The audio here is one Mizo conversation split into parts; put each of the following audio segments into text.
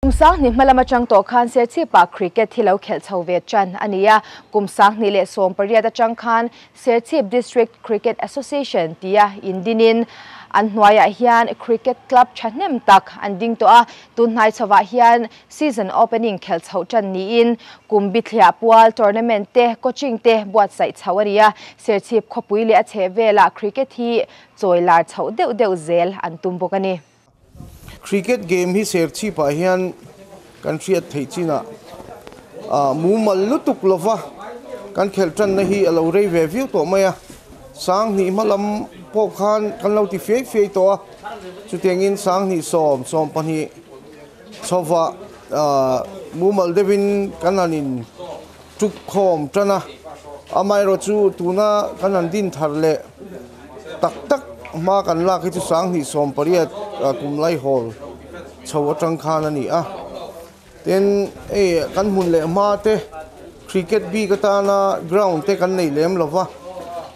Kum 2000 hmalam atang tawh khan Serchhip-ah cricket hi lo khelh chho ve tan a ni a, kum 2018 atang khan Serchhip District Cricket Association tia indinin an hnuaiah hian cricket club thahnem tak an ding tawh a, tunhnai chhovah hian season opening khelh chhoh tan niin kum bithliah pual tournament te coaching te buatsaih chho a ni a, Serchhip khawpui leh a chhehvelah cricket hi chawi lar chhoh deuh deuh zel an tum bawk a ni. Cricket game hi Serchhip-ah hian kan hriat theih chinah mumal lutuk lova kan khelh tanna hi a lo rei ve viau tawh mai a, 2000 hmalam pawh khan kan lo ti fiai fiai tawh a, chutiangin 2010 12 chhova mumal deuhin kan han in tuk khawm tan a, amaherawh chu tuna kan han din thar leh tak tak hma kan lak hi chu 2018 kum lai hawl chho atang khan a ni a, tin hei kan hmun leh hma te cricket bik atana ground te kan nei lem lova,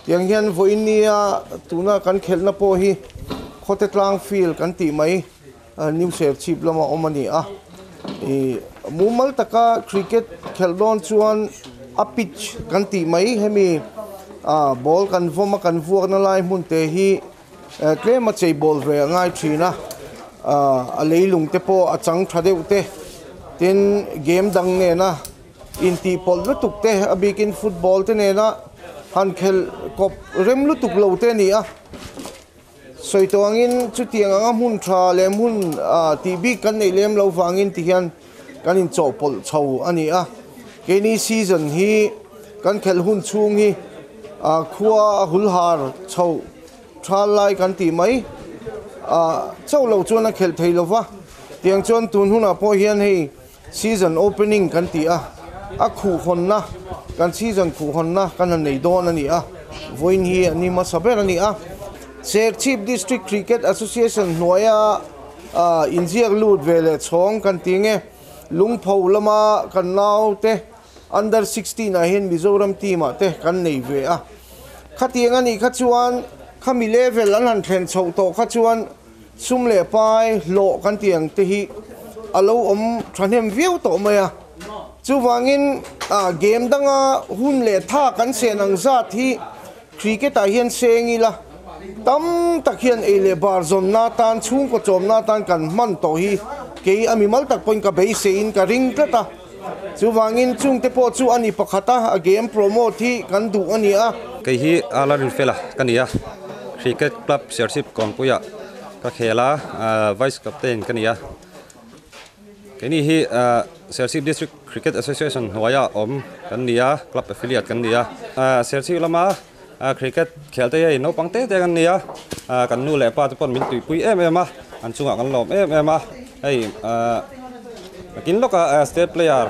tiang hian vawiin nia tuna kan khelhna pawh hi khawte tlang field kan tih mai New Serchhip lama awm a ni a, ih mumal taka cricket khelh dawn chuan a pitch kan tih mai hemi ah ball kan vawm a kan vuakna lai hmun te hi tlem a chei bawl ve a ngai thin a, ah a leilung te pawh a chang tha deuh te tin game dang nena intihpawlh lutuk te a bikin football te nena han khelh kawp rem lutuk lo te a ni a. Sawi tawh angin chutiang anga hmun tha leh hmun tih bik kan neih lem lo vangin ti hian kan inchawhpawlh chho a ni a. Keini season hi kan khelh hun chhung hi khua a hulhar chho tha lai kan tih mai chauh lo chuan a khelh thei lova. Tiang chuan tun hunah pawh hian hei season opening kan ti a, a khuhhawnna kan season khuhhawnna kan han nei dawn a ni a, vawiin hi a ni hmasa ber a ni a. Serchhip District Cricket Association hnuaia inziak lut ve leh chhawng kan ti nge, Lungpho lama kan naute under 16 ah hian Mizoram team ah te kan nei ve a. Khatiang a nih kha chuan khami level an han thlen chhoh tawh kha chuan Sum leh pai hlawh kan tih ang te hi a lo awm thahnem viau tawh mai a, chuvangin game danga hun leh tha kan sen ang zat hi cricket ah hian seng ila tam tak hian ei leh bar zawnna atan chhungkaw chawmna atan kan hman tawh hi kei a mimal tak pawhin ka beiseiin ka ring tlat a, chuvangin chungte pawh chu a ni pakhat a, a game promote hi kan duh a ni a. Kei hi Alan Rinfela ka ni a. Cricket Club Serchhip Kawnpuiah ka khel a, Vice Captain ka ni a. Keini hi Serchhip District Cricket Association hnuaia awm kan ni a, club affiliate kan ni a. Serchhip lama cricket khel te hi naupang te te kan ni a, kan nu leh pa te paw'n min tuipui em em a, an chungah kan lawm em em a. Hei nakin lawka state player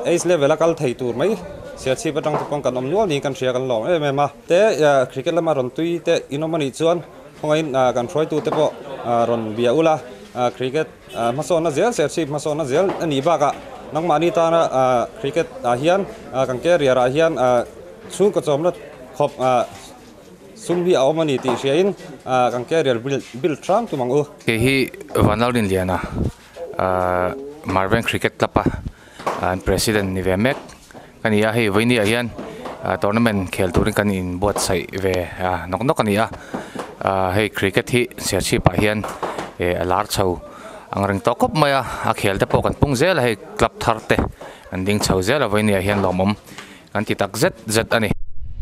age level a kal thei tur mai Serchhip atang te paw'n kan awm nual niin kan hria kan lawm em em a. Te cricket lama rawn tui te in awm a nih chuan khawngaihin kan hruaitu te pawh rawn bia ula cricket hmasawnna zel Serchhip hmasawnna zel a nih bakah nangmahni tana cricket ah hian kan career ah hian chhungkaw chawmna khawp sum hi a awm a ni tih hriain kan career build hram tum ang u. Kei hi Vanlalrinliana Marveng Cricket Club a an president ni ve mek ka ni a, hei vawinia hian tournament khel turin kan inbuatsaih ve nawk nawk a ni a, hei cricket hi Serchhip ah hian a lar chho ang reng tawh khawp mai a, a khel te pawh kan pung zel a, hei club thar te an ding chho zel a vawinia hian lawmawm kan ti tak zet zet a ni.